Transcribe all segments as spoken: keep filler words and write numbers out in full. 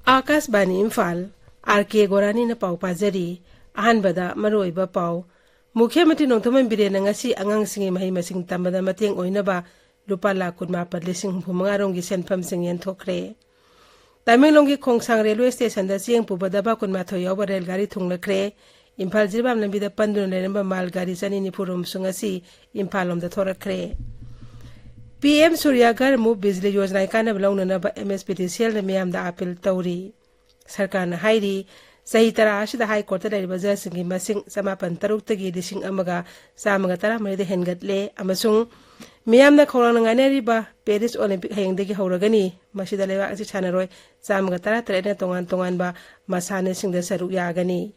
ꯑꯥꯀꯥꯁꯕꯥꯅꯤ Imphal, R ꯀꯦ ꯒꯣꯔꯥꯅꯤꯅ ꯄꯥꯎ ꯄꯥꯖꯔꯤ꯫ ꯑꯍꯥꯟꯕꯗ ꯃꯔꯨꯑꯣꯏꯕ ꯄꯥꯎ꯫ ꯃꯨꯈ꯭ꯌ ꯃꯟꯇ꯭ꯔꯤ ꯅꯣꯡꯊꯣꯝꯕꯝ ꯕꯤꯔꯦꯟꯅ ꯉꯁꯤ ꯑꯉꯥꯡꯁꯤꯡꯒꯤ ꯃꯍꯩ ꯃꯁꯤꯡ ꯇꯝꯕꯗ ꯃꯇꯦꯡ ꯑꯣꯏꯅꯕ ꯂꯨꯄꯥ ꯂꯥꯈ ꯀꯨꯟꯃꯥꯄꯟ ꯂꯤꯁꯤꯡ ꯍꯨꯝꯐꯨ ꯃꯉꯥ ꯔꯣꯝꯒꯤ ꯁꯦꯟꯐꯝꯁꯤꯡ ꯌꯦꯟꯊꯣꯛꯈ꯭ꯔꯦ꯫ ꯇꯃꯦꯡꯂꯣꯡꯒꯤ ꯈꯣꯡꯁꯥꯡ ꯔꯦꯜꯋꯦ ꯁ꯭ꯇꯦꯁꯟꯗ ꯆꯦꯡ ꯄꯨꯕ ꯗꯕꯥ ꯀꯨꯟꯃꯥꯊꯣꯏ ꯌꯥꯎꯕ ꯔꯦꯜ ꯒꯥꯔꯤ ꯊꯨꯡꯂꯈ꯭ꯔꯦ꯫ ꯏꯝꯐꯥꯜ ꯖꯤꯔꯤꯕꯥꯝ ꯂꯝꯕꯤꯗ ꯄꯟꯗꯨꯅ ꯂꯩꯔꯝꯕ ꯃꯥꯜ ꯒꯥꯔꯤ ꯆꯅꯤ ꯅꯤꯐꯨ ꯔꯣꯝꯁꯨ ꯉꯁꯤ ꯏꯝꯐꯥꯜ ꯂꯣꯝꯗ ꯊꯣꯔꯛꯈ꯭ꯔꯦ꯫ ꯄꯤ ꯑꯦꯝ ꯁꯨꯔꯌꯥꯒꯔ ꯃꯨꯐ ꯕꯤꯖꯂꯤ ꯌꯣꯖꯅꯥꯒꯤ ꯀꯥꯟꯅꯕ ꯂꯧꯅꯅꯕ ꯑꯦꯝ ꯑꯦꯁ ꯄꯤ ꯗꯤ ꯁꯤ ꯑꯦꯜꯅ ꯃꯤꯌꯥꯝꯗ ꯑꯥꯄꯤꯜ ꯇꯧꯔꯤ꯫ ꯁꯔꯀꯥꯔꯅ ꯍꯥꯏꯔꯤ, ꯆꯍꯤ ꯇꯔꯥ ꯑꯁꯤꯗ ꯍꯥꯏ ꯀꯣꯔꯠꯇ ꯂꯩꯔꯤꯕ ꯖꯖꯁꯤꯡꯒꯤ ꯃꯁꯤꯡ ꯆꯃꯥꯄꯟ ꯇꯔꯨꯛꯇꯒꯤ ꯂꯤꯁꯤꯡ ꯑꯃꯒ ꯆꯥꯝꯃꯒ ꯇꯔꯥꯃꯔꯤꯗ ꯍꯦꯟꯒꯠꯂꯦ ꯑꯃꯁꯨꯡ ꯃꯤꯌꯥꯝꯅ ꯈꯧꯔꯥꯡꯅ ꯉꯥꯏꯅꯔꯤꯕ ꯄꯦꯔꯤꯁ ꯑꯣꯂꯤꯝꯄꯤꯛ ꯍꯌꯦꯡꯗꯒꯤ ꯍꯧꯔꯒꯅꯤ꯫ ꯃꯁꯤꯗ ꯂꯩꯕꯥꯛ ꯑꯁꯤ ꯁꯥꯟꯅꯔꯣꯏ ꯆꯥꯝꯃꯒ ꯇꯔꯥꯇꯔꯦꯠꯅ ꯇꯣꯉꯥꯟ ꯇꯣꯉꯥꯟꯕ ꯃꯁꯥꯟꯅꯁꯤꯡꯗ ꯁꯔꯨꯛ ꯌꯥꯒꯅꯤ꯫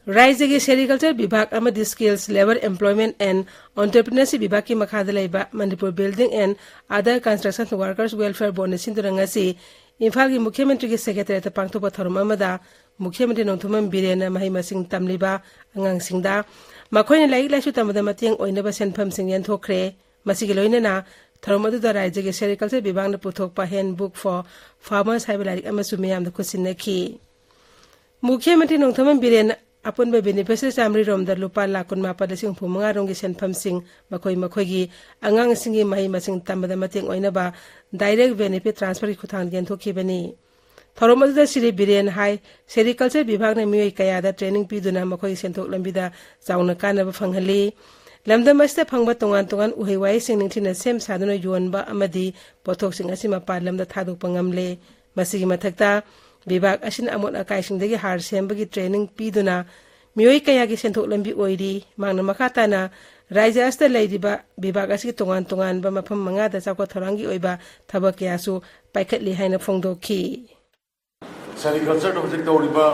ꯔꯥꯖ꯭ꯌꯒꯤ ꯁꯦꯔꯤꯀꯜꯆꯔ ꯕꯤꯚꯥꯒ ꯑꯃꯗꯤ Skills, Labour, Employment and Entrepreneurship ꯕꯤꯚꯥꯒꯀꯤ ꯃꯈꯥꯗ ꯂꯩꯕ Manipur Building and Other Construction Workers Welfare Boardꯅ ꯁꯤꯟꯗꯨꯅ ꯉꯁꯤ ꯏꯝꯐꯥꯜꯒꯤ ꯃꯨꯈ꯭ꯌ ꯃꯟꯇ꯭ꯔꯤꯒꯤ ꯁꯦꯀ꯭ꯔꯦꯇꯔꯤꯌꯦꯠꯇ ꯄꯥꯡꯊꯣꯛꯄ ꯊꯧꯔꯝ ꯑꯃꯗ ꯃꯨꯈ꯭ꯌ ꯃꯟꯇ꯭ꯔꯤ ꯅꯣꯡꯊꯣꯝꯕꯝ ꯕꯤꯔꯦꯟꯅ ꯃꯍꯩ ꯃꯁꯤꯡ ꯇꯝꯂꯤꯕ ꯑꯉꯥꯡꯁꯤꯡꯗ ꯃꯈꯣꯏꯅ ꯂꯥꯏꯔꯤꯛ ꯂꯥꯏꯁꯨ ꯇꯝꯕꯗ ꯃꯇꯦꯡ ꯑꯣꯏꯅꯕ ꯁꯦꯟꯐꯝꯁꯤꯡ ꯌꯦꯟꯊꯣꯛꯈ꯭ꯔꯦ꯫ ꯃꯁꯤꯒꯤ ꯂꯣꯏꯅꯅ ꯊꯧꯔꯝ ꯑꯗꯨꯗ ꯔꯥꯖ꯭ꯌꯒꯤ ꯁꯦꯔꯤꯀꯜꯆꯔ ꯕꯤꯚꯥꯒꯅ ꯄꯨꯊꯣꯛꯄ Handbook for Farmers ꯍꯥꯏꯕ ꯂꯥꯏꯔꯤꯛ ꯑꯃꯁꯨ ꯃꯤꯌꯥꯝꯗ ꯈꯨꯠꯁꯤꯟꯅꯈꯤ꯫ ꯃꯨꯈ꯭ꯌ ꯃꯟꯇ꯭ꯔꯤ ꯅꯣꯡꯊꯣꯝꯕꯝ ꯕꯤꯔꯦꯟ ꯑꯄꯨꯟꯕ ꯕꯦꯅꯤꯐꯤꯁꯔꯤ ꯆꯥꯃꯔꯤ ꯔꯣꯝꯗ ꯂꯨꯄꯥ ꯂꯥꯈ ꯀꯨꯟꯃꯥꯄꯟ ꯂꯤꯁꯤꯡ ꯍꯨꯝꯐꯨ ꯃꯉꯥ ꯔꯣꯝꯒꯤ ꯁꯦꯟꯐꯝꯁꯤꯡ ꯃꯈꯣꯏ ꯃꯈꯣꯏꯒꯤ ꯑꯉꯥꯡꯁꯤꯡꯒꯤ ꯃꯍꯩ ꯃꯁꯤꯡ ꯇꯝꯕꯗ ꯃꯇꯦꯡ ꯑꯣꯏꯅꯕ direct benefit transferꯒꯤ ꯈꯨꯠꯊꯥꯡꯗ ꯌꯦꯟꯊꯣꯛꯈꯤꯕꯅꯤ꯫ ꯊꯧꯔꯝ ꯑꯗꯨꯗ ꯁ꯭ꯔꯤ ꯕꯤꯔꯦꯟ ꯍꯥꯏ, ꯁꯦꯔꯤꯀꯜꯆꯔ ꯕꯤꯚꯥꯒꯅ ꯃꯤꯑꯣꯏ ꯀꯌꯥꯗ training ꯄꯤꯗꯨꯅ ꯃꯈꯣꯏꯒꯤ ꯁꯦꯟꯊꯣꯛ ꯂꯝꯕꯤꯗ ꯆꯥꯎꯅ ꯀꯥꯟꯅꯕ ꯐꯪꯍꯜꯂꯤ꯫ ꯂꯝꯗꯝ ꯑꯁꯤꯗ ꯐꯪꯕ ꯇꯣꯉꯥꯟ ꯇꯣꯉꯥꯟ ꯎꯍꯩ ꯋꯥꯍꯩꯁꯤꯡ ꯅꯤꯡꯊꯤꯅ ꯁꯦꯝ ꯁꯥꯗꯨꯅ ꯌꯣꯟꯕ ꯑꯃꯗꯤ ꯄꯣꯠꯊꯣꯛꯁꯤꯡ ꯑꯁꯤ ꯃꯄꯥꯟ ꯂꯝꯗ ꯊꯥꯗꯣꯛꯄ ꯉꯝꯂꯦ꯫ ꯃꯁꯤꯒꯤ ꯃꯊꯛꯇ, ꯕꯤꯚꯥꯒ ꯑꯁꯤꯅ ꯑꯃꯣꯠ ꯑꯀꯥꯏꯁꯤꯡꯗꯒꯤ ꯍꯥꯔ ꯁꯦꯝꯕꯒꯤ training ꯄꯤꯗꯨꯅ ꯃꯤꯑꯣꯏ ꯀꯌꯥꯒꯤ ꯁꯦꯟꯊꯣꯛ ꯂꯝꯕꯤ ꯑꯣꯏꯔꯤ꯫ ꯃꯍꯥꯛꯅ ꯃꯈꯥ ꯇꯥꯅ ꯔꯥꯖ꯭ꯌ ꯑꯁꯤꯗ ꯂꯩꯔꯤꯕ ꯕꯤꯚꯥꯒ ꯑꯁꯤꯒꯤ ꯇꯣꯉꯥꯟ ꯇꯣꯉꯥꯟꯕ ꯃꯐꯝ ꯃꯉꯥꯗ ꯆꯥꯎꯈꯠ ꯊꯧꯔꯥꯡꯒꯤ ꯑꯣꯏꯕ ꯊꯕꯛ ꯀꯌꯥꯁꯨ ꯄꯥꯏꯈꯠꯂꯤ ꯍꯥꯏꯅ ꯐꯣꯡꯗꯣꯛꯈꯤ꯫ ꯁꯦꯔꯤꯀꯜꯆꯔꯗ ꯍꯧꯖꯤꯛ ꯇꯧꯔꯤꯕ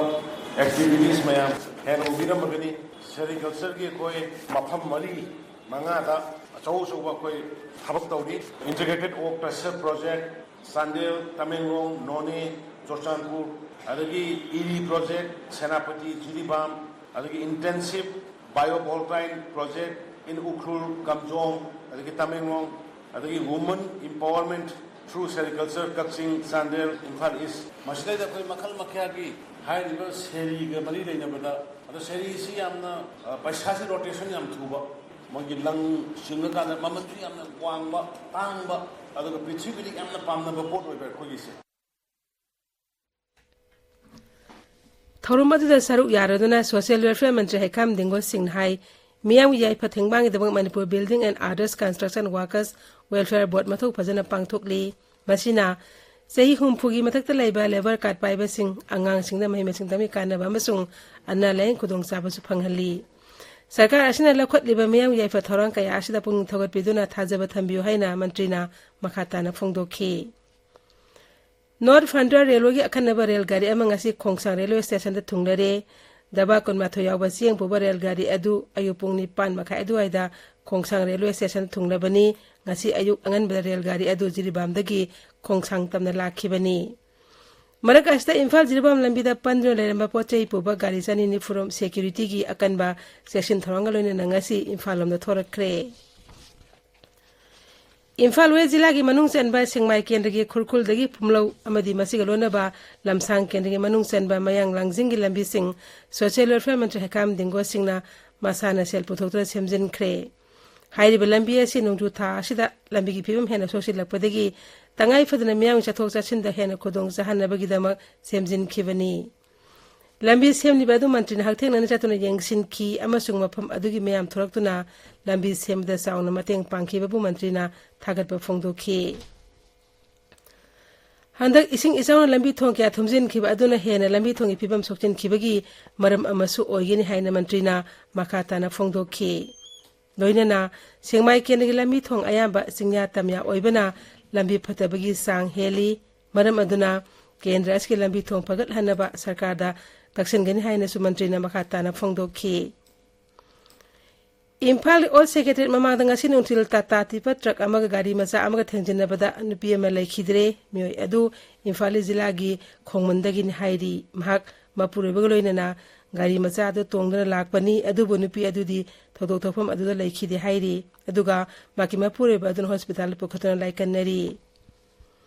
activities ꯃꯌꯥꯝ ꯍꯦꯟꯅ ꯎꯕꯤꯔꯝꯃꯒꯅꯤ꯫ ꯁꯦꯔꯤꯀꯜꯆꯔꯒꯤ ꯑꯩꯈꯣꯏ ꯃꯐꯝ ꯃꯔꯤ ꯃꯉꯥꯗ ꯑꯆꯧ ꯑꯆꯧꯕ ꯑꯩꯈꯣꯏ ꯊꯕꯛ ꯇꯧꯔꯤ꯫ Integrated Oak Cluster Project, Chandel, Tamenglong, ꯅꯣꯅꯦ, ꯆꯨꯔꯆꯥꯟꯄꯨꯔ, ꯑꯗꯒꯤ ꯏꯔꯤ ꯄ꯭ꯔꯣꯖꯦꯛ, ꯁꯦꯅꯥꯄꯇꯤ, ꯖꯤꯔꯤꯕꯥꯝ, ꯑꯗꯒꯤ intensive bio volatile project in Ukhrul, ꯀꯥꯝꯖꯣꯡ, ꯑꯗꯒꯤ ꯇꯃꯦꯡꯂꯣꯡ, ꯑꯗꯒꯤ women empowerment through sericulture, ꯀꯛꯆꯤꯡ, ꯆꯥꯟꯗꯦꯜ, ꯏꯝꯐꯥꯜ ꯏꯁ꯫ ꯃꯁꯤꯗꯩꯗ ꯑꯩꯈꯣꯏ ꯃꯈꯜ ꯃꯈꯥꯒꯤ ꯍꯥꯏꯔꯤꯕ ꯁꯦꯔꯤꯒ ꯃꯔꯤ ꯂꯩꯅꯕꯗ, ꯑꯗꯣ ꯁꯦꯔꯤꯁꯤ ꯌꯥꯝꯅ, ꯑ, ꯄꯩꯁꯥꯁꯤ rotation ꯌꯥꯝ ꯊꯨꯕ, ꯃꯣꯏꯒꯤ ꯂꯪ ꯆꯤꯡꯉꯀꯥꯟꯗ ꯃꯃꯜꯁꯨ ꯌꯥꯝꯅ ꯋꯥꯡꯕ, ꯇꯥꯡꯕ, ꯑꯗꯨꯒ ꯄ꯭ꯔꯤꯊꯤꯕꯤꯗ ꯌꯥꯝꯅ ꯄꯥꯝꯅꯕ ꯄꯣꯠ ꯑꯣꯏꯕ ꯑꯩꯈꯣꯏꯒꯤꯁꯦ꯫ ꯊꯧꯔꯝ ꯑꯗꯨꯗ ꯁꯔꯨꯛ ꯌꯥꯔꯗꯨꯅ Social Welfare ꯃꯟꯇ꯭ꯔꯤ ꯍꯩꯈꯥꯝ ꯗꯤꯡꯒꯣ ꯁꯤꯡꯅ ꯍꯥꯏ, ꯃꯤꯌꯥꯝꯒꯤ ꯌꯥꯏꯐ ꯊꯦꯡꯕꯥꯡꯒꯤꯗꯃꯛ Manipur Building and Others Construction Workers Welfare Board ꯃꯊꯧ ꯐꯖꯅ ꯄꯥꯡꯊꯣꯛꯂꯤ꯫ ꯃꯁꯤꯅ ꯆꯍꯤ ꯍꯨꯝꯐꯨꯒꯤ ꯃꯊꯛꯇ ꯂꯩꯕ labour card ꯄꯥꯏꯕꯁꯤꯡ, ꯑꯉꯥꯡꯁꯤꯡꯗ ꯃꯍꯩ ꯃꯁꯤꯡ ꯇꯝꯕꯒꯤ ꯀꯥꯟꯅꯕ ꯑꯃꯁꯨꯡ ꯑꯅꯥ ꯂꯥꯌꯦꯡ ꯈꯨꯗꯣꯡꯆꯥꯕꯁꯨ ꯐꯪꯍꯜꯂꯤ꯫ ꯁꯔꯀꯥꯔ ꯑꯁꯤꯅ ꯂꯧꯈꯠꯂꯤꯕ ꯃꯤꯌꯥꯝꯒꯤ ꯌꯥꯏꯐ ꯊꯧꯔꯥꯡ ꯀꯌꯥ ꯑꯁꯤꯗ ꯄꯨꯛꯅꯤꯡ ꯊꯧꯒꯠꯄꯤꯗꯨꯅ ꯊꯥꯖꯕ ꯊꯝꯕꯤꯌꯨ ꯍꯥꯏꯅ ꯃꯟꯇ꯭ꯔꯤꯅ ꯃꯈꯥ ꯇꯥꯅ ꯐꯣꯡꯗꯣꯛꯈꯤ꯫ North Frontier Railwayꯒꯤ ꯑꯈꯟꯅꯕ ꯔꯦꯜ ꯒꯥꯔꯤ ꯑꯃ ꯉꯁꯤ ꯈꯣꯡꯁꯥꯡ ꯔꯦꯜꯋꯦ ꯁ꯭ꯇꯦꯁꯟꯗ ꯊꯨꯡꯂꯔꯦ꯫ ꯗꯕꯥ ꯀꯨꯟꯃꯥꯊꯣꯏ ꯌꯥꯎꯕ ꯆꯦꯡ ꯄꯨꯕ ꯔꯦꯜ ꯒꯥꯔꯤ ꯑꯗꯨ ꯑꯌꯨꯛ ꯄꯨꯡ ꯅꯤꯄꯥꯟ ꯃꯈꯥꯏ ꯑꯗꯨꯋꯥꯏꯗ ꯈꯣꯡꯁꯥꯡ ꯔꯦꯜꯋꯦ ꯁ꯭ꯇꯦꯁꯟꯗ ꯊꯨꯡꯂꯕꯅꯤ꯫ ꯉꯁꯤ ꯑꯌꯨꯛ ꯑꯉꯟꯕꯗ ꯔꯦꯜ ꯒꯥꯔꯤ ꯑꯗꯨ ꯖꯤꯔꯤꯕꯥꯝꯗꯒꯤ ꯈꯣꯡꯁꯥꯡ ꯇꯝꯅ ꯂꯥꯛꯈꯤꯕꯅꯤ꯫ ꯃꯔꯛ ꯑꯁꯤꯗ ꯏꯝꯐꯥꯜ ꯖꯤꯔꯤꯕꯥꯝ ꯂꯝꯕꯤꯗ ꯄꯟꯗꯨꯅ ꯂꯩꯔꯝꯕ ꯄꯣꯠ ꯆꯩ ꯄꯨꯕ ꯒꯥꯔꯤ ꯆꯅꯤ ꯅꯤꯐꯨꯔꯣꯝ securityꯒꯤ ꯑꯀꯟꯕ ꯆꯦꯛꯁꯤꯟ ꯊꯧꯔꯥꯡꯒ ꯂꯣꯏꯅꯅ ꯉꯁꯤ ꯏꯝꯐꯥꯜ ꯂꯣꯝꯗ ꯊꯣꯔꯛꯈ꯭ꯔꯦ꯫ ꯏꯝꯐꯥꯜ ꯋꯦꯁ ꯖꯤꯂꯥꯒꯤ ꯃꯅꯨꯡ ꯆꯟꯕ ꯁꯦꯡꯃꯥꯏ ꯀꯦꯟꯗ꯭ꯔꯒꯤ ꯈꯨꯔꯈꯨꯜꯗꯒꯤ ꯄꯨꯝꯂꯧ ꯑꯃꯗꯤ ꯃꯁꯤꯒ ꯂꯣꯏꯅꯕ ꯂꯝꯁꯥꯡ ꯀꯦꯟꯗ꯭ꯔꯒꯤ ꯃꯅꯨꯡ ꯆꯟꯕ ꯃꯌꯥꯡ ꯂꯥꯡꯖꯤꯡꯒꯤ ꯂꯝꯕꯤꯁꯤꯡ Social Welfare ꯃꯟꯇ꯭ꯔꯤ ꯍꯩꯈꯥꯝ ꯗꯤꯡꯒꯣ ꯁꯤꯡꯅ ꯃꯁꯥꯅ ꯁꯦꯜ ꯄꯨꯊꯣꯛꯇꯨꯅ ꯁꯦꯝꯖꯤꯟꯈ꯭ꯔꯦ꯫ ꯍꯥꯏꯔꯤꯕ ꯂꯝꯕꯤ ꯑꯁꯤ ꯅꯣꯡꯖꯨ ꯊꯥ ꯑꯁꯤꯗ ꯂꯝꯕꯤꯒꯤ ꯐꯤꯕꯝ ꯍꯦꯟꯅ ꯁꯣꯛꯆꯤꯜꯂꯛꯄꯗꯒꯤ ꯇꯉꯥꯏ ꯐꯗꯅ ꯃꯤꯌꯥꯝꯒꯤ ꯆꯠꯊꯣꯛ ꯆꯠꯁꯤꯟꯗ ꯍꯦꯟꯅ ꯈꯨꯗꯣꯡ ꯆꯥꯍꯟꯅꯕꯒꯤꯗꯃꯛ ꯁꯦꯝꯖꯤꯟꯈꯤꯕꯅꯤ꯫ ꯂꯝꯕꯤ ꯁꯦꯝꯂꯤꯕ ꯑꯗꯨ ꯃꯟꯇ꯭ꯔꯤꯅ ꯍꯛꯊꯦꯡꯅꯅ ꯆꯠꯇꯨꯅ ꯌꯦꯡꯁꯤꯟꯈꯤ ꯑꯃꯁꯨꯡ ꯃꯐꯝ ꯑꯗꯨꯒꯤ ꯃꯤꯌꯥꯝ ꯊꯣꯔꯛꯇꯨꯅ ꯂꯝꯕꯤ ꯁꯦꯝꯕꯗ ꯆꯥꯎꯅ ꯃꯇꯦꯡ ꯄꯥꯡꯈꯤꯕꯕꯨ ꯃꯟꯇ꯭ꯔꯤꯅ ꯊꯥꯒꯠꯄ ꯐꯣꯡꯗꯣꯛꯈꯤ꯫ ꯍꯟꯗꯛ ꯏꯁꯤꯡ ꯏꯆꯥꯎꯅ ꯂꯝꯕꯤ ꯊꯣꯡ ꯀꯌꯥ ꯊꯨꯝꯖꯤꯟꯈꯤꯕ ꯑꯗꯨꯅ ꯍꯦꯟꯅ ꯂꯝꯕꯤ ꯊꯣꯡꯒꯤ ꯐꯤꯕꯝ ꯁꯣꯛꯆꯤꯟꯈꯤꯕꯒꯤ ꯃꯔꯝ ꯑꯃꯁꯨ ꯑꯣꯏꯒꯅꯤ ꯍꯥꯏꯅ ꯃꯟꯇ꯭ꯔꯤꯅ ꯃꯈꯥ ꯇꯥꯅ ꯐꯣꯡꯗꯣꯛꯈꯤ꯫ ꯂꯣꯏꯅꯅ ꯁꯦꯡꯃꯥꯏ ꯀꯦꯟꯗ꯭ꯔꯒꯤ ꯂꯝꯕꯤ ꯊꯣꯡ ꯑꯌꯥꯝꯕ ꯆꯤꯡꯌꯥ ꯇꯝꯌꯥ ꯑꯣꯏꯕꯅ ꯂꯝꯕꯤ ꯐꯠꯇꯕꯒꯤ ꯆꯥꯡ ꯍꯦꯜꯂꯤ꯫ ꯃꯔꯝ ꯑꯗꯨꯅ ꯀꯦꯟꯗ꯭ꯔ ꯑꯁꯤꯒꯤ ꯂꯝꯕꯤ ꯊꯣꯡ ꯐꯒꯠꯍꯟꯅꯕ ꯁꯔꯀꯥꯔꯗ ꯇꯛꯁꯤꯟꯒꯅꯤ ꯍꯥꯏꯅꯁꯨ ꯃꯟꯇ꯭ꯔꯤꯅ ꯃꯈꯥ ꯇꯥꯅ ꯐꯣꯡꯗꯣꯛꯈꯤ꯫ ꯏꯝꯐꯥꯜꯒꯤ ꯑꯣꯜ ꯁꯦꯀ꯭ꯔꯦꯇꯦꯔꯤꯌꯦꯠ ꯃꯃꯥꯡꯗ ꯉꯁꯤ ꯅꯨꯡꯊꯤꯜ ꯇꯥꯇꯥ ꯇꯤꯄꯔ ꯇ꯭ꯔꯛ ꯑꯃꯒ ꯒꯥꯔꯤ ꯃꯆꯥ ꯑꯃꯒ ꯊꯦꯡꯖꯤꯟꯅꯕꯗ ꯅꯨꯄꯤ ꯑꯃ ꯂꯩꯈꯤꯗ꯭ꯔꯦ꯫ ꯃꯤꯑꯣꯏ ꯑꯗꯨ ꯏꯝꯐꯥꯜ ꯏꯁ ꯖꯤꯂꯥꯒꯤ ꯈꯣꯡꯃꯟꯗꯒꯤꯅꯤ ꯍꯥꯏꯔꯤ꯫ ꯃꯍꯥꯛ ꯃꯄꯨꯔꯣꯏꯕꯒ ꯂꯣꯏꯅꯅ ꯒꯥꯔꯤ ꯃꯆꯥ ꯑꯗꯨ ꯇꯣꯡꯗꯨꯅ ꯂꯥꯛꯄꯅꯤ꯫ ꯑꯗꯨꯕꯨ ꯅꯨꯄꯤ ꯑꯗꯨꯗꯤ ꯊꯧꯗꯣꯛ ꯊꯣꯛꯐꯝ ꯑꯗꯨꯗ ꯂꯩꯈꯤꯗꯦ ꯍꯥꯏꯔꯤ꯫ ꯑꯗꯨꯒ ꯃꯍꯥꯛꯀꯤ ꯃꯄꯨꯔꯣꯏꯕ ꯑꯗꯨꯅ ꯍꯣꯁꯄꯤꯇꯥꯜꯗ ꯄꯨꯈꯠꯇꯨꯅ ꯂꯥꯏꯀꯠꯅꯔꯤ꯫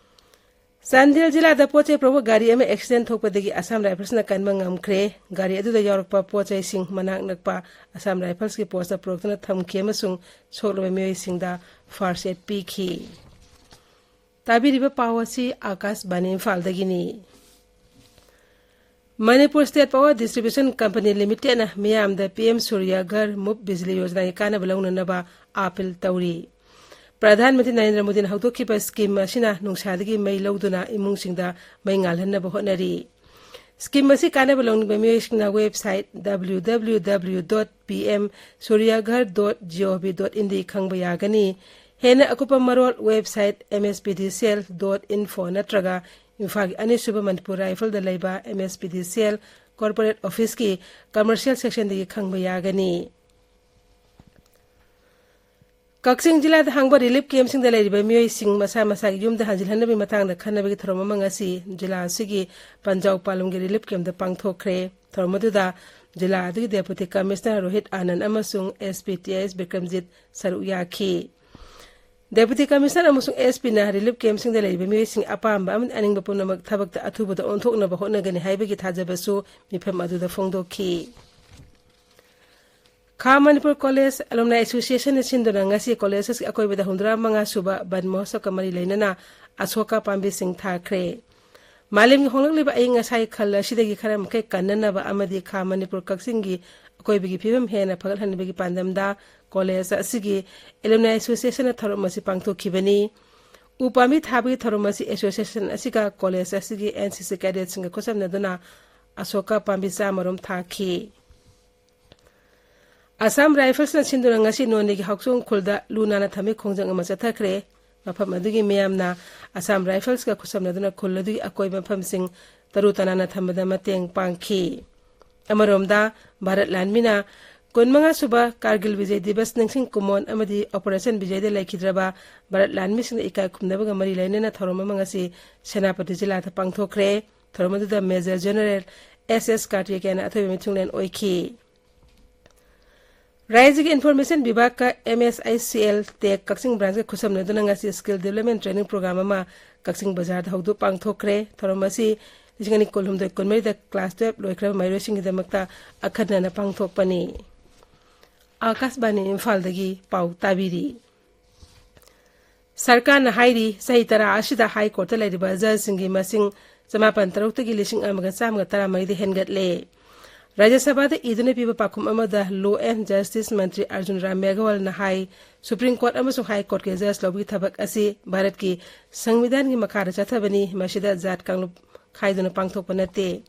ꯆꯥꯟꯗꯦꯜ ꯖꯤꯂꯥꯗ ꯄꯣꯠ ꯆꯩ ꯄꯨꯔꯛꯄ ꯒꯥꯔꯤ ꯑꯃ ꯑꯦꯛꯁꯤꯗꯦꯟ ꯊꯣꯛꯄꯗꯒꯤ ꯑꯁꯥꯝ ꯔꯥꯏꯐꯜꯁꯅ ꯀꯟꯕ ꯉꯝꯈ꯭ꯔꯦ꯫ ꯒꯥꯔꯤ ꯑꯗꯨꯗ ꯌꯥꯎꯔꯛꯄ ꯄꯣꯠ ꯆꯩꯁꯤꯡ ꯃꯅꯥꯛ ꯅꯛꯄ ꯑꯁꯥꯝ ꯔꯥꯏꯐꯜꯁꯀꯤ ꯄꯣꯁꯇ ꯄꯨꯔꯛꯇꯨꯅ ꯊꯝꯈꯤ ꯑꯃꯁꯨꯡ ꯁꯣꯛꯂꯕ ꯃꯤꯑꯣꯏꯁꯤꯡꯗ ꯐꯥꯔꯁ ꯑꯦꯗ ꯄꯤꯈꯤ꯫ ꯇꯥꯕꯤꯔꯤꯕ ꯄꯥꯎ ꯑꯁꯤ ꯑꯥꯀꯥꯁꯕꯥꯅꯤ ꯏꯝꯐꯥꯜꯗꯒꯤꯅꯤ꯫ Manipur state power distribution company ꯂꯤꯃꯤꯇꯦꯗꯅ ꯃꯤꯌꯥꯝꯗ ꯄꯤ ꯑꯦꯝ ꯁꯨꯔꯌꯥ ꯘꯔ ꯃꯨꯐ ꯕꯤꯖꯂꯤ ꯌꯣꯖꯅꯥꯒꯤ ꯀꯥꯟꯅꯕ ꯂꯧꯅꯅꯕ ꯑꯥꯄꯤꯜ ꯇꯧꯔꯤ꯫ ꯄ꯭ꯔꯙꯥꯟ ꯃꯟꯇ꯭ꯔꯤ ꯅꯔꯦꯟꯗ꯭ꯔ ꯃꯣꯗꯤꯅ ꯍꯧꯗꯣꯛꯈꯤꯕ ꯁ꯭ꯀꯤꯝ ꯑꯁꯤꯅ ꯅꯨꯡꯁꯥꯗꯒꯤ ꯃꯩ ꯂꯧꯗꯨꯅ ꯏꯃꯨꯡꯁꯤꯡꯗ ꯃꯩ ꯉꯥꯜꯍꯟꯅꯕ ꯍꯣꯠꯅꯔꯤ꯫ ꯁ꯭ꯀꯤꯝ ꯑꯁꯤ ꯀꯥꯟꯅꯕ ꯂꯧꯅꯤꯡꯕ ꯃꯤꯑꯣꯏꯁꯤꯡꯅ website W W W dot P M Suryaghar dot G O V dot in ꯗꯒꯤ ꯈꯪꯕ ꯌꯥꯒꯅꯤ꯫ ꯍꯦꯟꯅ ꯑꯀꯨꯞꯄ ꯃꯔꯣꯜ website M S P D C L dot info ꯅꯠꯇ꯭ꯔꯒ ꯏꯝꯐꯥꯜꯒꯤ ꯑꯅꯤꯁꯨꯕ ꯃꯅꯤꯄꯨꯔ ꯔꯥꯏꯐꯜꯗ ꯂꯩꯕ M S P D C L corporate ꯑꯣꯐꯤꯁꯀꯤ ꯀꯃꯔꯁꯤꯌꯦꯜ ꯁꯦꯛꯁꯟꯗꯒꯤ ꯈꯪꯕ ꯌꯥꯒꯅꯤ꯫ ꯀꯛꯆꯤꯡ ꯖꯤꯂꯥꯗ ꯍꯥꯡꯕ ꯔꯤꯂꯤꯐ ꯀꯦꯝꯞꯁꯤꯡꯗ ꯂꯩꯔꯤꯕ ꯃꯤꯑꯣꯏꯁꯤꯡ ꯃꯁꯥ ꯃꯁꯥꯒꯤ ꯌꯨꯝꯗ ꯍꯟꯖꯤꯜꯍꯟꯅꯕꯒꯤ ꯃꯇꯥꯡꯗ ꯈꯟꯅꯕꯒꯤ ꯊꯧꯔꯝ ꯑꯃ ꯉꯁꯤ ꯖꯤꯂꯥ ꯑꯁꯤꯒꯤ ꯄꯟꯖꯥꯎ ꯄꯥꯂꯨꯝꯒꯤ ꯔꯤꯂꯤꯐ ꯀꯦꯝꯞꯇ ꯄꯥꯡꯊꯣꯛꯈ꯭ꯔꯦ꯫ ꯊꯧꯔꯝ ꯑꯗꯨꯗ ꯖꯤꯂꯥ ꯑꯗꯨꯒꯤ ꯗꯦꯄꯨꯇꯤ ꯀꯃꯤꯁꯅꯔ ꯔꯣꯍꯤꯠ ꯑꯥꯅꯟꯗ ꯑꯃꯁꯨꯡ S P T I S Bikramjit ꯁꯔꯨꯛ ꯌꯥꯈꯤ꯫ ꯗꯦꯄꯨꯇꯤ ꯀꯃꯤꯁꯅꯔ ꯑꯃꯁꯨꯡ S P ꯅ ꯔꯤꯂꯤꯐ ꯀꯦꯝꯞꯁꯤꯡꯗ ꯂꯩꯔꯤꯕ ꯃꯤꯑꯣꯏꯁꯤꯡ ꯑꯄꯥꯝꯕ ꯑꯃꯗꯤ ꯑꯅꯤꯡꯕ ꯄꯨꯝꯅꯃꯛ ꯊꯕꯛꯇ ꯑꯊꯨꯕꯗ ꯑꯣꯟꯊꯣꯛꯅꯕ ꯍꯣꯠꯅꯒꯅꯤ ꯍꯥꯏꯕꯒꯤ ꯊꯥꯖꯕꯁꯨ ꯃꯤꯐꯝ ꯑꯗꯨꯗ ꯐꯣꯡꯗꯣꯛꯈꯤ꯫ ꯈꯥ ꯃꯅꯤꯄꯨꯔ ꯀꯣꯂꯦꯖ ꯑꯦꯂꯨꯝꯅꯥꯏ ꯑꯦꯁꯣꯁꯤꯌꯦꯁꯟꯅ ꯁꯤꯟꯗꯨꯅ ꯉꯁꯤ ꯀꯣꯂꯦꯖ ꯑꯁꯤꯒꯤ ꯑꯀꯣꯏꯕꯗ ꯍꯨꯝꯗ꯭ꯔꯥ ꯃꯉꯥ ꯁꯨꯕ ꯕꯟ ꯃꯍꯣꯠꯁꯕꯀ ꯃꯔꯤ ꯂꯩꯅꯅ ꯑꯁꯣꯀꯥ ꯄꯥꯝꯕꯤꯁꯤꯡ ꯊꯥꯈ꯭ꯔꯦ꯫ ꯃꯥꯂꯦꯝꯒꯤ ꯍꯣꯡꯂꯛꯂꯤꯕ ꯑꯏꯪ ꯑꯁꯥꯒꯤ ꯈꯜ ꯑꯁꯤꯗꯒꯤ ꯈꯔ ꯃꯈꯩ ꯀꯟꯅꯅꯕ ꯑꯃꯗꯤ ꯈꯥ ꯃꯅꯤꯄꯨꯔ ꯀꯛꯆꯤꯡꯒꯤ ꯑꯀꯣꯏꯕꯒꯤ ꯐꯤꯕꯝ ꯍꯦꯟꯅ ꯐꯒꯠꯍꯟꯕꯒꯤ ꯄꯥꯟꯗꯝꯗ ꯀꯣꯂꯦꯖ ꯑꯁꯤꯒꯤ ꯑꯦꯂꯨꯝꯅꯥꯏ ꯑꯦꯁꯣꯁꯤꯌꯦꯁꯟꯅ ꯊꯧꯔꯝ ꯑꯁꯤ ꯄꯥꯡꯊꯣꯛꯈꯤꯕꯅꯤ꯫ ꯎ ꯄꯥꯝꯕꯤ ꯊꯥꯕꯒꯤ ꯊꯧꯔꯝ ꯑꯁꯤ ꯑꯦꯁꯣꯁꯤꯌꯦꯁꯟ ꯑꯁꯤꯒ ꯀꯣꯂꯦꯖ ꯑꯁꯤꯒꯤ N C C ꯀꯦꯗꯦꯠꯁꯤꯡꯒ ꯈꯨꯠꯁꯝꯅꯗꯨꯅ ꯑꯁꯣꯀꯥ ꯄꯥꯝꯕꯤ ꯆꯥꯝꯃꯔꯣꯝ ꯊꯥꯈꯤ꯫ ꯑꯁꯥꯝ ꯔꯥꯏꯐꯜꯁꯅ ꯁꯤꯟꯗꯨꯅ ꯉꯁꯤ ꯅꯣꯅꯦꯒꯤ ꯍꯥꯎꯆꯣꯡ ꯈꯨꯜꯗ ꯂꯨ ꯅꯥꯟꯅ ꯊꯝꯕꯒꯤ ꯈꯣꯡꯖꯪ ꯑꯃ ꯆꯠꯊꯈ꯭ꯔꯦ꯫ ꯃꯐꯝ ꯑꯗꯨꯒꯤ ꯃꯤꯌꯥꯝꯅ ꯑꯁꯥꯝ ꯔꯥꯏꯐꯜꯁꯀ ꯈꯨꯠꯁꯝꯅꯗꯨꯅ ꯈꯨꯜ ꯑꯗꯨꯒꯤ ꯑꯀꯣꯏꯕ ꯃꯐꯝꯁꯤꯡ ꯇꯔꯨ ꯇꯅꯥꯟꯅ ꯊꯝꯕꯗ ꯃꯇꯦꯡ ꯄꯥꯡꯈꯤ꯫ ꯑꯃꯔꯣꯝꯗ, ꯚꯥꯔꯠ ꯂꯥꯟꯃꯤꯅ ꯀꯨꯟꯃꯉꯥ ꯁꯨꯕ ꯀꯥꯔꯒꯤꯜ ꯕꯤꯖꯌ ꯗꯤꯕꯁ ꯅꯤꯡꯁꯤꯡ ꯀꯨꯃꯣꯟ ꯑꯃꯗꯤ ꯑꯣꯄꯔꯦꯁꯟ ꯕꯤꯖꯌꯗ ꯂꯩꯈꯤꯗ꯭ꯔꯕ ꯚꯥꯔꯠ ꯂꯥꯟꯃꯤꯁꯤꯡꯗ ꯏꯀꯥꯏ ꯈꯨꯝꯅꯕꯒ ꯃꯔꯤ ꯂꯩꯅꯅ ꯊꯧꯔꯝ ꯑꯃ ꯉꯁꯤ ꯁꯦꯅꯥꯄꯇꯤ ꯖꯤꯂꯥꯗ ꯄꯥꯡꯊꯣꯛꯈ꯭ꯔꯦ꯫ ꯊꯧꯔꯝ ꯑꯗꯨꯗ ꯃꯦꯖꯔ ꯖꯦꯅꯔꯦꯜ ꯑꯦꯁ ꯑꯦꯁ ꯀꯥꯔꯇꯤꯀꯦꯌꯟꯅ ꯑꯊꯣꯏꯕ ꯃꯤꯊꯨꯡꯂꯦꯟ ꯑꯣꯏꯈꯤ꯫ ꯔꯥꯖ꯭ꯌꯒꯤ information ꯕꯤꯚꯥꯒꯀ M S I C L ꯇꯦꯛ ꯀꯛꯆꯤꯡ ꯕ꯭ꯔꯥꯟꯁꯀ ꯈꯨꯠꯁꯝꯅꯗꯨꯅ ꯉꯁꯤ ꯁ꯭ꯀꯤꯜ ꯗꯤꯕꯂꯞꯃꯦꯟ ꯇ꯭ꯔꯦꯅꯤꯡ ꯄ꯭ꯔꯣꯒ꯭ꯔꯥꯝ ꯑꯃ ꯀꯛꯆꯤꯡ ꯕꯖꯥꯔꯗ ꯍꯧꯗꯨ ꯄꯥꯡꯊꯣꯛꯈ꯭ꯔꯦ꯫ ꯊꯧꯔꯝ ꯑꯁꯤ ꯂꯤꯁꯤꯡ ꯑꯅꯤ ꯀꯨꯟꯍꯨꯝꯗꯣꯏ ꯀꯨꯟꯃꯔꯤꯗ ꯀ꯭ꯂꯥꯁ ꯇꯨꯌꯦꯜꯞ ꯂꯣꯏꯈ꯭ꯔꯕ ꯃꯍꯩꯔꯣꯏꯁꯤꯡꯒꯤꯗꯃꯛꯇ ꯑꯈꯟꯅꯅ ꯄꯥꯡꯊꯣꯛꯄꯅꯤ꯫ ꯑꯥꯀꯥꯁꯕꯥꯅꯤ ꯏꯝꯐꯥꯜꯗꯒꯤ ꯄꯥꯎ ꯇꯥꯕꯤꯔꯤ꯫ ꯁꯔꯀꯥꯔꯅ ꯍꯥꯏꯔꯤ, ꯆꯍꯤ ꯇꯔꯥ ꯑꯁꯤꯗ ꯍꯥꯏ ꯀꯣꯔꯠꯇ ꯂꯩꯔꯤꯕ ꯖꯖꯁꯤꯡꯒꯤ ꯃꯁꯤꯡ ꯆꯃꯥꯄꯟ ꯇꯔꯨꯛꯇꯒꯤ ꯂꯤꯁꯤꯡ ꯑꯃꯒ ꯆꯥꯝꯃꯒ ꯇꯔꯥꯃꯔꯤꯗ ꯍꯦꯟꯒꯠꯂꯦ꯫ ꯔꯥꯖ꯭ꯌ ꯁꯚꯥꯗ ꯏꯗꯨꯅ ꯄꯤꯕ ꯄꯥꯎꯈꯨꯝ ꯑꯃꯗ law and justice Mantri Arjun Ram ꯃꯦꯘꯋꯥꯜꯅ high, supreme court ꯑꯃꯁꯨꯡ ꯍꯥꯏ ꯀꯣꯔꯠꯀꯤ ꯖꯖ ꯂꯧꯕꯒꯤ ꯊꯕꯛ ꯑꯁꯤ ꯚꯥꯔꯠꯀꯤ ꯁꯪꯕꯤꯙꯥꯟꯒꯤ ꯃꯈꯥꯗ ꯆꯠꯊꯕꯅꯤ, ꯃꯁꯤꯗ ꯖꯥꯠ ꯀꯥꯡꯂꯨꯞ ꯈꯥꯏꯗꯨꯅ ꯄꯥꯡꯊꯣꯛꯄ ꯅꯠꯇꯦ꯫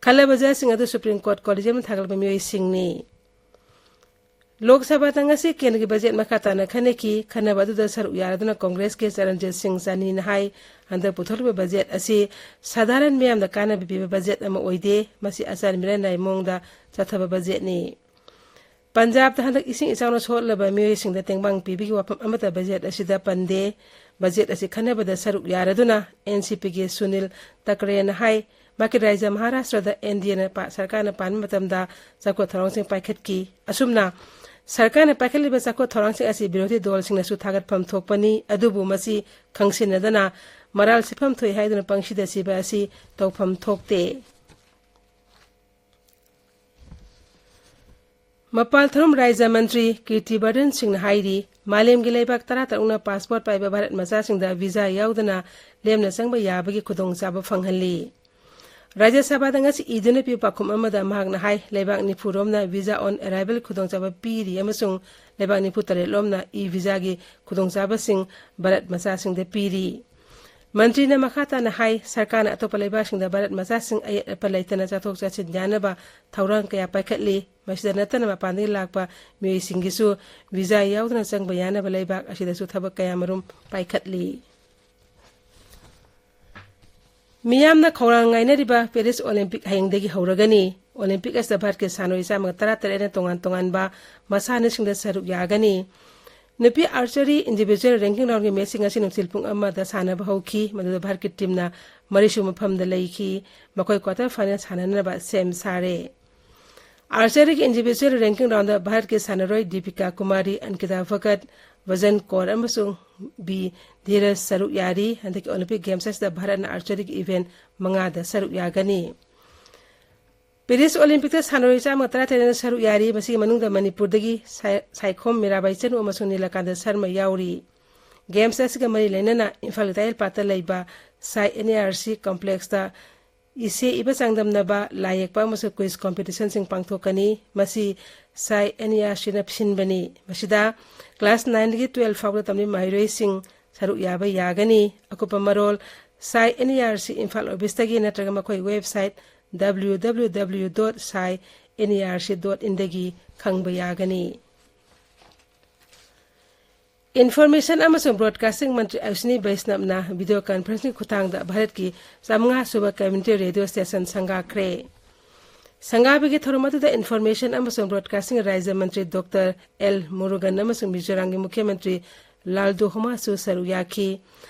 ꯈꯜꯂꯕ ꯖꯖꯁꯤꯡ ꯑꯗꯨ ꯁꯨꯄ꯭ꯔꯤꯝ ꯀꯣꯔꯠ ꯀꯣꯂꯤꯖꯤꯌꯝꯗ ꯊꯥꯒꯠꯂꯕ ꯃꯤꯑꯣꯏꯁꯤꯡꯅꯤ꯫ ꯂꯣꯛ ꯁꯚꯥꯗ ꯉꯁꯤ ꯀꯦꯟꯗ꯭ꯔꯒꯤ ꯕꯖꯦꯠ ꯃꯈꯥ ꯇꯥꯅ ꯈꯟꯅꯈꯤ꯫ ꯈꯟꯅꯕ ꯑꯗꯨꯗ ꯁꯔꯨꯛ ꯌꯥꯔꯗꯨꯅ ꯀꯣꯡꯒ꯭ꯔꯦꯁꯀꯤ ꯆꯔꯟꯖꯤꯠ ꯁꯤꯡ ꯆꯥꯅꯤꯅ ꯍꯥꯏ, ꯍꯟꯗꯛ ꯄꯨꯊꯣꯛꯂꯤꯕ ꯕꯖꯦꯠ ꯑꯁꯤ ꯁꯥꯙꯥꯔꯟ ꯃꯤꯌꯥꯝꯗ ꯀꯥꯟꯅꯕ ꯄꯤꯕ ꯕꯖꯦꯠ ꯑꯃ ꯑꯣꯏꯗꯦ, ꯃꯁꯤ ꯑꯆꯥꯟ ꯃꯤꯔꯥꯏ ꯅꯥꯏ ꯃꯑꯣꯡꯗ ꯆꯠꯊꯕ ꯕꯖꯦꯠꯅꯤ꯫ ꯄꯟꯖꯥꯕꯇ ꯍꯟꯗꯛ ꯏꯁꯤꯡ ꯏꯆꯥꯎꯅ ꯁꯣꯛꯂꯕ ꯃꯤꯑꯣꯏꯁꯤꯡꯗ ꯇꯦꯡꯕꯥꯡ ꯄꯤꯕꯒꯤ ꯋꯥꯐꯝ ꯑꯃꯠꯇ ꯕꯖꯦꯠ ꯑꯁꯤꯗ ꯄꯟꯗꯦ꯫ ꯕꯖꯦꯠ ꯑꯁꯤ ꯈꯟꯅꯕꯗ ꯁꯔꯨꯛ ꯌꯥꯔꯗꯨꯅ ꯑꯦꯟ ꯁꯤ ꯄꯤꯒꯤ ꯁꯨꯅꯤꯜ ꯇꯀꯔꯦꯅ ꯍꯥꯏ, ꯃꯍꯥꯛꯀꯤ ꯔꯥꯖ꯭ꯌ ꯃꯍꯥꯔꯥꯁꯇ꯭ꯔꯗ ꯑꯦꯟ ꯗꯤ ꯑꯦꯅ ꯄꯥ-, ꯁꯔꯀꯥꯔꯅ ꯄꯥꯟꯕ ꯃꯇꯝꯗ ꯆꯥꯎꯈꯠ ꯊꯧꯔꯥꯡꯁꯤꯡ ꯄꯥꯏꯈꯠꯈꯤ꯫ ꯑꯁꯨꯝꯅ ꯁꯔꯀꯥꯔꯅ ꯄꯥꯏꯈꯠꯂꯤꯕ ꯆꯥꯎꯈꯠ ꯊꯧꯔꯥꯡꯁꯤꯡ ꯑꯁꯤ ꯕꯤꯔꯣꯙꯤ ꯗꯣꯜꯁꯤꯡꯅꯁꯨ ꯊꯥꯒꯠꯐꯝ ꯊꯣꯛꯄꯅꯤ, ꯑꯗꯨꯕꯨ ꯃꯁꯤ ꯈꯪꯁꯤꯟꯅꯗꯅ ꯃꯔꯥꯜ ꯁꯤꯐꯝ ꯊꯣꯛꯏ ꯍꯥꯏꯗꯨꯅ ꯄꯪꯁꯤꯗ ꯁꯤꯕ ꯑꯁꯤ ꯇꯧꯐꯝ ꯊꯣꯛꯇꯦ꯫ ꯃꯄꯥꯜ ꯊꯧꯔꯝ ꯔꯥꯖ꯭ꯌ ꯃꯟꯇ꯭ꯔꯤ ꯀꯤꯔꯇꯤ ꯕꯔꯙꯟ ꯁꯤꯡꯅ ꯍꯥꯏꯔꯤ, ꯃꯥꯂꯦꯝꯒꯤ ꯂꯩꯕꯥꯛ ꯇꯔꯥꯇꯔꯨꯛꯅ ꯄꯥꯁꯄꯣꯔꯠ ꯄꯥꯏꯕ ꯚꯥꯔꯠ ꯃꯆꯥꯁꯤꯡꯗ ꯚꯤꯖꯥ ꯌꯥꯎꯗꯅ ꯂꯦꯝꯅ ꯆꯪꯕ ꯌꯥꯕꯒꯤ ꯈꯨꯗꯣꯡꯆꯥꯕ ꯐꯪꯍꯜꯂꯤ꯫ ꯔꯥꯖ꯭ꯌ ꯁꯚꯥꯗ ꯉꯁꯤ ꯏꯗꯨꯅ ꯄꯤꯕ ꯄꯥꯎꯈꯨꯝ ꯑꯃꯗ ꯃꯍꯥꯛꯅ ꯍꯥꯏ, ꯂꯩꯕꯥꯛ ꯅꯤꯐꯨ ꯔꯣꯝꯅ ꯚꯤꯖꯥ ꯑꯣꯟ ꯑꯦꯔꯥꯏꯚꯦꯜ ꯈꯨꯗꯣꯡꯆꯥꯕ ꯄꯤꯔꯤ ꯑꯃꯁꯨꯡ ꯂꯩꯕꯥꯛ ꯅꯤꯐꯨ ꯇꯔꯦꯠ ꯂꯣꯝꯅ ꯏ ꯚꯤꯖꯥꯒꯤ ꯈꯨꯗꯣꯡꯆꯥꯕꯁꯤꯡ ꯚꯥꯔꯠ ꯃꯆꯥꯁꯤꯡꯗ ꯄꯤꯔꯤ꯫ ꯃꯟꯇ꯭ꯔꯤꯅ ꯃꯈꯥ ꯇꯥꯅ ꯍꯥꯏ, ꯁꯔꯀꯥꯔꯅ ꯑꯇꯣꯞꯄ ꯂꯩꯕꯥꯛꯁꯤꯡꯗ ꯚꯥꯔꯠ ꯃꯆꯥꯁꯤꯡ ꯑꯌꯦꯠ ꯑꯄꯟ ꯂꯩꯇꯅ ꯆꯠꯊꯣꯛ ꯆꯠꯁꯤꯟ ꯌꯥꯅꯕ ꯊꯧꯔꯥꯡ ꯀꯌꯥ ꯄꯥꯏꯈꯠꯂꯤ꯫ ꯃꯁꯤꯗ ꯅꯠꯇꯅ ꯃꯄꯥꯟꯗꯒꯤ ꯂꯥꯛꯄ ꯃꯤꯑꯣꯏꯁꯤꯡꯒꯤꯁꯨ ꯚꯤꯖꯥ ꯌꯥꯎꯗꯅ ꯆꯪꯕ ꯌꯥꯅꯕ ꯂꯩꯕꯥꯛ ꯑꯁꯤꯗꯁꯨ ꯊꯕꯛ ꯀꯌꯥ ꯃꯔꯨꯝ ꯄꯥꯏꯈꯠꯂꯤ꯫ ꯃꯤꯌꯥꯝꯅ ꯈꯧꯔꯥꯡ ꯉꯥꯏꯅꯔꯤꯕ ꯄꯦꯔꯤꯁ ꯑꯣꯂꯤꯝꯄꯤꯛ ꯍꯌꯦꯡꯗꯒꯤ ꯍꯧꯔꯒꯅꯤ꯫ ꯑꯣꯂꯤꯝꯄꯤꯛ ꯑꯁꯤꯗ ꯚꯥꯔꯠꯀꯤ ꯁꯥꯟꯅꯔꯣꯏ ꯆꯥꯝꯃꯒ ꯇꯔꯥꯇꯔꯦꯠꯅ ꯇꯣꯉꯥꯟ ꯇꯣꯉꯥꯟꯕ ꯃꯁꯥꯟꯅꯁꯤꯡꯗ ꯁꯔꯨꯛ ꯌꯥꯒꯅꯤ꯫ ꯅꯨꯄꯤ archery individual ranking roundꯒꯤ matchꯁꯤꯡ ꯑꯁꯤ ꯅꯨꯡꯊꯤꯜ ꯄꯨꯡ ꯑꯃꯗ ꯁꯥꯟꯅꯕ ꯍꯧꯈꯤ꯫ ꯃꯗꯨꯗ ꯚꯥꯔꯠꯀꯤ teamꯅ ꯃꯔꯤꯁꯨꯕ ꯃꯐꯝꯗ ꯂꯩꯈꯤ꯫ ꯃꯈꯣꯏ quarter final ꯁꯥꯟꯅꯅꯕ ꯁꯦꯝ ꯁꯥꯔꯦ꯫ Archeryꯒꯤ individual ranking roundꯗ ꯚꯥꯔꯠꯀꯤ ꯁꯥꯟꯅꯔꯣꯏ ꯗꯤꯄꯤꯀꯥ ꯀꯨꯃꯥꯔꯤ, ꯑꯟꯀꯤꯇꯥ ꯚꯒꯠ, ꯚꯖꯟ ꯀꯧꯔ ꯑꯃꯁꯨꯡ ꯕꯤ ꯙꯤꯔꯖ ꯁꯔꯨꯛ ꯌꯥꯔꯤ꯫ ꯍꯟꯗꯛꯀꯤ Olympic Games ꯑꯁꯤꯗ ꯚꯥꯔꯠꯅ archeryꯒꯤ event ꯃꯉꯥꯗ ꯁꯔꯨꯛ ꯌꯥꯒꯅꯤ꯫ Paris Olympicꯇ ꯁꯥꯟꯅꯔꯣꯏ ꯆꯥꯝꯃ ꯇꯔꯥꯇꯔꯦꯠꯅ ꯁꯔꯨꯛ ꯌꯥꯔꯤ꯫ ꯃꯁꯤꯒꯤ ꯃꯅꯨꯡꯗ ꯃꯅꯤꯄꯨꯔꯗꯒꯤ ꯁꯥꯏ-, ꯁꯥꯏꯈꯣꯝ ꯃꯤꯔꯥꯕꯥꯏ ꯆꯅꯨ ꯑꯃꯁꯨꯡ ꯅꯤꯂꯀꯥꯟꯇ ꯁꯔꯃ ꯌꯥꯎꯔꯤ꯫ Games ꯑꯁꯤꯒ ꯃꯔꯤ ꯂꯩꯅꯅ ꯏꯝꯐꯥꯜꯒꯤ ꯇꯥꯌꯦꯜꯄꯥꯠꯇ ꯂꯩꯕ ꯁꯥꯏ NERC complexꯇ ꯏꯁꯦ ꯏꯕ ꯆꯥꯡꯗꯝꯅꯕ, ꯂꯥꯏ ꯌꯦꯛꯄ ꯑꯃꯁꯨꯡ quiz competitionꯁꯤꯡ ꯄꯥꯡꯊꯣꯛꯀꯅꯤ꯫ ꯃꯁꯤ ꯁꯥꯏ NERCꯅ ꯁꯤꯟꯕꯅꯤ꯫ ꯃꯁꯤꯗ class nineꯗꯒꯤ twelve ꯐꯥꯎꯕꯗ ꯇꯝꯂꯤꯕ ꯃꯍꯩꯔꯣꯏꯁꯤꯡ ꯁꯔꯨꯛ ꯌꯥꯕ ꯌꯥꯒꯅꯤ꯫ ꯑꯀꯨꯞꯄ ꯃꯔꯣꯜ ꯁꯥꯏ NERC ꯏꯝꯐꯥꯜ officeꯇꯒꯤ ꯅꯠꯇ꯭ꯔꯒ ꯃꯈꯣꯏ website www.sainerc.inꯗꯒꯤ ꯈꯪꯕ ꯌꯥꯒꯅꯤ꯫ Information ꯑꯃꯁꯨꯡ Broadcasting ꯃꯟꯇ꯭ꯔꯤ ꯑꯁ꯭ꯋꯤꯅꯤ ꯕꯩꯁꯅꯕꯅ video conferenceꯀꯤ ꯈꯨꯠꯊꯥꯡꯗ ꯚꯥꯔꯠꯀꯤ ꯆꯥꯃꯉꯥ ꯁꯨꯕ community radio station ꯁꯪꯒꯥꯈ꯭ꯔꯦ꯫ ꯁꯪꯒꯥꯕꯒꯤ ꯊꯧꯔꯝ ꯑꯗꯨꯗ Information ꯑꯃꯁꯨꯡ Broadcasting ꯔꯥꯖ꯭ꯌ ꯃꯟꯇ꯭ꯔꯤ ꯗꯣꯛꯇꯔ ꯑꯦꯜ ꯃꯨꯔꯨꯒꯟ ꯑꯃꯁꯨꯡ ꯃꯤꯖꯣꯔꯥꯝꯒꯤ ꯃꯨꯈ꯭ꯌ ꯃꯟꯇ꯭ꯔꯤ ꯂꯥꯜꯗꯨꯍꯣꯃꯥꯁꯨ ꯁꯔꯨꯛ ꯌꯥꯈꯤ꯫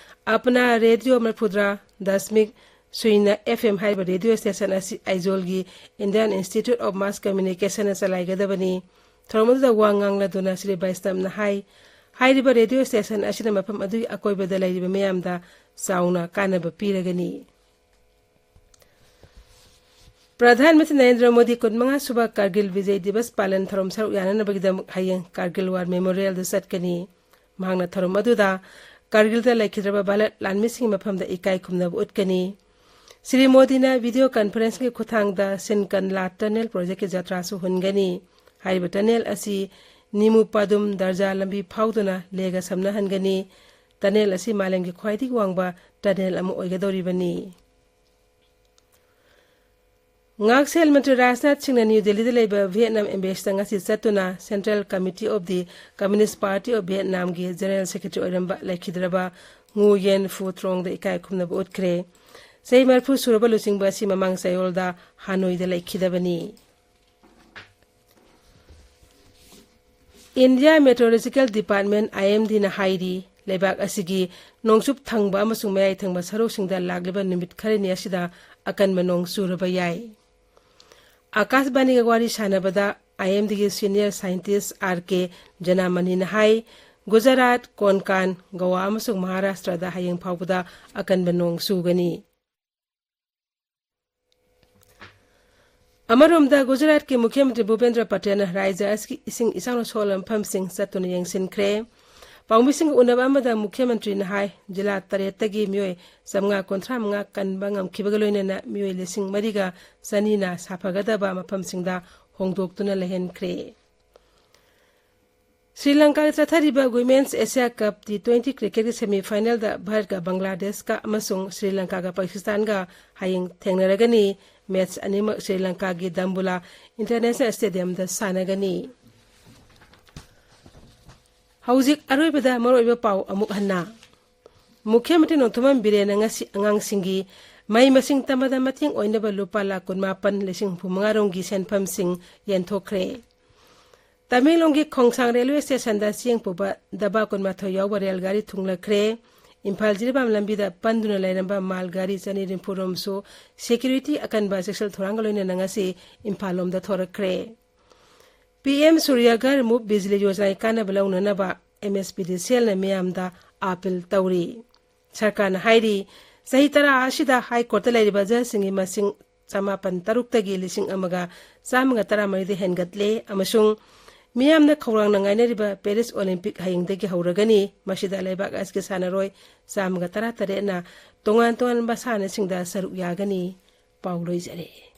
ꯑꯄꯅꯥ ꯔꯦꯗꯤꯑꯣ ꯃꯔꯤꯐꯨꯇꯔꯥ ꯗꯁꯃꯤꯛ ꯁꯨꯏꯅ FM ꯍꯥꯏꯔꯤꯕ radio station ꯑꯁꯤ ꯑꯥꯏꯖꯣꯜꯒꯤ Indian Institute of Mass Communicationꯅ ꯆꯂꯥꯏꯒꯗꯕꯅꯤ꯫ ꯊꯧꯔꯝ ꯑꯗꯨꯗ ꯋꯥ ꯉꯥꯡꯂꯗꯨꯅ ꯁ꯭ꯔꯤ ꯕꯩꯁꯅꯕꯅ ꯍꯥꯏ, ꯍꯥꯏꯔꯤꯕ radio station ꯑꯁꯤꯅ ꯃꯐꯝ ꯑꯗꯨꯒꯤ ꯑꯀꯣꯏꯕꯗ ꯂꯩꯔꯤꯕ ꯃꯤꯌꯥꯝꯗ ꯆꯥꯎꯅ ꯀꯥꯟꯅꯕ ꯄꯤꯔꯒꯅꯤ꯫ ꯄ꯭ꯔꯙꯥꯟ ꯃꯟꯇ꯭ꯔꯤ ꯅꯔꯦꯟꯗ꯭ꯔ ꯃꯣꯗꯤ ꯀꯨꯟꯃꯉꯥ ꯁꯨꯕ ꯀꯥꯔꯒꯤꯜ ꯕꯤꯖꯌ ꯗꯤꯕꯁ ꯄꯥꯂꯟ ꯊꯧꯔꯝ ꯁꯔꯨꯛ ꯌꯥꯅꯅꯕꯒꯤꯗꯃꯛ ꯍꯌꯦꯡ ꯀꯥꯔꯒꯤꯜ ꯋꯥꯔ ꯃꯦꯃꯣꯔꯤꯌꯦꯜꯗ ꯆꯠꯀꯅꯤ꯫ ꯃꯍꯥꯛꯅ ꯊꯧꯔꯝ ꯑꯗꯨꯗ ꯀꯥꯔꯒꯤꯜꯗ ꯂꯩꯈꯤꯗ꯭ꯔꯕ ꯚꯥꯔꯠ ꯂꯥꯟꯃꯤꯁꯤꯡꯒꯤ ꯃꯐꯝꯗ ꯏꯀꯥꯏ ꯈꯨꯝꯅꯕ ꯎꯠꯀꯅꯤ꯫ ꯁ꯭ꯔꯤ ꯃꯣꯗꯤꯅ video conferenceꯀꯤ ꯈꯨꯠꯊꯥꯡꯗ ꯁꯤꯟꯀꯟꯂꯥ tunnel projectꯀꯤ ꯖꯇ꯭ꯔꯥꯁꯨ ꯍꯨꯟꯒꯅꯤ꯫ ꯍꯥꯏꯔꯤꯕ tunnel ꯑꯁꯤ ꯅꯤꯃꯨ ꯄꯥꯗꯨꯝ ꯗꯔꯖꯥ ꯂꯝꯕꯤ ꯐꯥꯎꯗꯨꯅ ꯂꯦꯍꯒ ꯁꯝꯅꯍꯟꯒꯅꯤ꯫ Tunnel ꯑꯁꯤ ꯃꯥꯂꯦꯝꯒꯤ ꯈ꯭ꯋꯥꯏꯗꯒꯤ ꯋꯥꯡꯕ tunnel ꯑꯃ ꯑꯣꯏꯒꯗꯧꯔꯤꯕꯅꯤ꯫ ꯉꯥꯛꯁꯦꯜ ꯃꯟꯇ꯭ꯔꯤ ꯔꯥꯖꯅꯥꯊ ꯁꯤꯡꯅ ꯅ꯭ꯌꯨ ꯗꯦꯜꯂꯤꯗ ꯂꯩꯕ ꯚꯤꯌꯦꯠꯅꯥꯝ embassy ꯉꯁꯤ ꯆꯠꯇꯨꯅ Central Committee of the Communist Party of Vietnamꯒꯤ General Secretary ꯑꯣꯏꯔꯝꯕ ꯂꯩꯈꯤꯗ꯭ꯔꯕ ꯉꯨ ꯌꯦꯟ ꯐꯨ ꯇ꯭ꯔꯣꯡꯗ ꯏꯀꯥꯏ ꯈꯨꯝꯅꯕ ꯎꯠꯈ꯭ꯔꯦ꯫ ꯆꯍꯤ ꯃꯔꯤꯐꯨ ꯁꯨꯔꯕ ꯂꯨꯆꯤꯡꯕ ꯑꯁꯤ ꯃꯃꯥꯡ ꯆꯌꯣꯜꯗ ꯍꯥꯅꯣꯏꯗ ꯂꯩꯈꯤꯗꯕꯅꯤ꯫ India Meteorological Department, IMD ꯅ ꯍꯥꯏꯔꯤ, ꯂꯩꯕꯥꯛ ꯑꯁꯤꯒꯤ ꯅꯣꯡꯆꯨꯞ ꯊꯪꯕ ꯑꯃꯁꯨꯡ ꯃꯌꯥꯏ ꯊꯪꯕ ꯁꯔꯨꯛꯁꯤꯡꯗ ꯂꯥꯛꯂꯤꯕ ꯅꯨꯃꯤꯠ ꯈꯔꯅꯤ ꯑꯁꯤꯗ ꯑꯀꯟꯕ ꯅꯣꯡ ꯆꯨꯔꯕ ꯌꯥꯏ꯫ ꯑꯀꯥꯁꯕꯥꯅꯤꯒ ꯋꯥꯔꯤ ꯁꯥꯟꯅꯕꯗ IMD ꯒꯤ senior scientist R K ꯖꯅꯥꯃꯅꯤꯅ ꯍꯥꯏ, ꯒꯨꯖꯔꯥꯠ, ꯀꯣꯟꯀꯥꯟ, ꯒꯣꯋꯥ ꯑꯃꯁꯨꯡ ꯃꯍꯥꯔꯥꯁꯇ꯭ꯔꯗ ꯍꯌꯦꯡ ꯐꯥꯎꯕꯗ ꯑꯀꯟꯕ ꯅꯣꯡ ꯆꯨꯒꯅꯤ꯫ ꯑꯃꯔꯣꯝꯗ, ꯒꯨꯖꯔꯥꯠꯀꯤ ꯃꯨꯈ꯭ꯌ ꯃꯟꯇ꯭ꯔꯤ ꯚꯨꯄꯦꯟꯗ꯭ꯔ ꯄꯇꯦꯜꯅ ꯔꯥꯖ꯭ꯌ ꯑꯁꯤꯒꯤ ꯏꯁꯤꯡ ꯏꯆꯥꯎꯅ ꯁꯣꯛꯍꯜꯂꯕ ꯃꯐꯝꯁꯤꯡ ꯆꯠꯇꯨꯅ ꯌꯦꯡꯁꯤꯟꯈ꯭ꯔꯦ꯫ ꯄꯥꯎꯃꯤꯁꯤꯡꯒ ꯎꯅꯕ ꯑꯃꯗ ꯃꯨꯈ꯭ꯌ ꯃꯟꯇ꯭ꯔꯤꯅ ꯍꯥꯏ, ꯖꯤꯂꯥ ꯇꯔꯦꯠꯇꯒꯤ ꯃꯤꯑꯣꯏ ꯆꯥꯝꯃꯉꯥ ꯀꯨꯟꯊ꯭ꯔꯥ ꯃꯉꯥ ꯀꯟꯕ ꯉꯝꯈꯤꯕꯒ ꯂꯣꯏꯅꯅ ꯃꯤꯑꯣꯏ ꯂꯤꯁꯤꯡ ꯃꯔꯤꯒ ꯆꯅꯤꯅ ꯁꯥꯐꯒꯗꯕ ꯃꯐꯝꯁꯤꯡꯗ ꯍꯣꯡꯗꯣꯛꯇꯨꯅ ꯂꯩꯍꯟꯈ꯭ꯔꯦ꯫ ꯁ꯭ꯔꯤ ꯂꯪꯀꯥꯗ ꯆꯠꯊꯔꯤꯕ Women's Asia Cup T twenty cricket ꯀꯤ semi final ꯗ ꯚꯥꯔꯠꯀ ꯕꯪꯒ꯭ꯂꯥꯗꯦꯁꯀ ꯑꯃꯁꯨꯡ ꯁ꯭ꯔꯤ ꯂꯪꯀꯥꯒ ꯄꯥꯀꯤꯁꯇꯥꯟꯒ ꯍꯌꯦꯡ ꯊꯦꯡꯅꯔꯒꯅꯤ꯫ Match ꯑꯅꯤꯃꯛ ꯁ꯭ꯔꯤ ꯂꯪꯀꯥꯒꯤ ꯗꯝꯕꯨꯂꯥ International Stadium ꯗ ꯁꯥꯟꯅꯒꯅꯤ꯫ ꯍꯧꯖꯤꯛ ꯑꯔꯣꯏꯕꯗ ꯃꯔꯨꯑꯣꯏꯕ ꯄꯥꯎ ꯑꯃꯨꯛ ꯍꯟꯅ꯫ ꯃꯨꯈ꯭ꯌ ꯃꯟꯇ꯭ꯔꯤ ꯅꯣꯡꯊꯣꯝꯕꯝ ꯕꯤꯔꯦꯟꯅ ꯉꯁꯤ ꯑꯉꯥꯡꯁꯤꯡꯒꯤ ꯃꯍꯩ ꯃꯁꯤꯡ ꯇꯝꯕꯗ ꯃꯇꯦꯡ ꯑꯣꯏꯅꯕ ꯂꯨꯄꯥ ꯂꯥꯈ ꯀꯨꯟꯃꯥꯄꯟ ꯂꯤꯁꯤꯡ ꯍꯨꯝꯐꯨ ꯃꯉꯥ ꯔꯣꯝꯒꯤ ꯁꯦꯟꯐꯝꯁꯤꯡ ꯌꯦꯟꯊꯣꯛꯈ꯭ꯔꯦ꯫ ꯇꯃꯦꯡꯂꯣꯡꯒꯤ ꯈꯣꯡꯁꯥꯡ railway station ꯗ ꯆꯦꯡ ꯄꯨꯕ ꯗꯕꯥ ꯀꯨꯟꯃꯥꯊꯣꯏ ꯌꯥꯎꯕ ꯔꯦꯜ ꯒꯥꯔꯤ ꯊꯨꯡꯂꯈ꯭ꯔꯦ꯫ ꯏꯝꯐꯥꯜ ꯖꯤꯔꯤꯕꯥꯝ ꯂꯝꯕꯤꯗ ꯄꯟꯗꯨꯅ ꯂꯩꯔꯝꯕ ꯃꯥꯜ ꯒꯥꯔꯤ ꯆꯅꯤ ꯅꯤꯐꯨ ꯔꯣꯝꯁꯨ security ꯑꯀꯟꯕ ꯆꯦꯛꯁꯤꯜ ꯊꯧꯔꯥꯡꯒ ꯂꯣꯏꯅꯅ ꯉꯁꯤ ꯏꯝꯐꯥꯜ ꯂꯣꯝꯗ ꯊꯣꯔꯛꯈ꯭ꯔꯦ꯫ PM ꯁꯨꯔ꯭ꯌꯥꯒꯔ ꯃꯨꯐ ꯕꯤꯖꯂꯤ ꯌꯣꯖꯅꯥꯒꯤ ꯀꯥꯟꯅꯕ ꯂꯧꯅꯅꯕ MSPDCL ꯅ ꯃꯤꯌꯥꯝꯗ appeal ꯇꯧꯔꯤ꯫ ꯁꯔꯀꯥꯔꯅ ꯍꯥꯏꯔꯤ, ꯆꯍꯤ ꯇꯔꯥ ꯑꯁꯤꯗ High Court ꯇ ꯂꯩꯔꯤꯕ ꯖꯖꯁꯤꯡꯒꯤ ꯃꯁꯤꯡ ꯆꯃꯥꯄꯟ ꯇꯔꯨꯛꯇꯒꯤ ꯂꯤꯁꯤꯡ ꯑꯃꯒ ꯆꯥꯝꯃꯒ ꯇꯔꯥꯃꯔꯤꯗ ꯍꯦꯟꯒꯠꯂꯦ ꯑꯃꯁꯨꯡ ꯃꯤꯌꯥꯝꯅ ꯈꯧꯔꯥꯡꯅ ꯉꯥꯏꯅꯔꯤꯕ Paris Olympic ꯍꯌꯦꯡꯗꯒꯤ ꯍꯧꯔꯒꯅꯤ꯫ ꯃꯁꯤꯗ ꯂꯩꯕꯥꯛ ꯑꯁꯤꯒꯤ ꯁꯥꯟꯅꯔꯣꯏ ꯆꯥꯝꯃꯒ ꯇꯔꯥꯇꯔꯦꯠꯅ ꯇꯣꯉꯥꯟ ꯇꯣꯉꯥꯟꯕ ꯃꯁꯥꯟꯅꯁꯤꯡꯗ ꯁꯔꯨꯛ ꯌꯥꯒꯅꯤ꯫ ꯄꯥꯎ ꯂꯣꯏꯖꯔꯦ꯫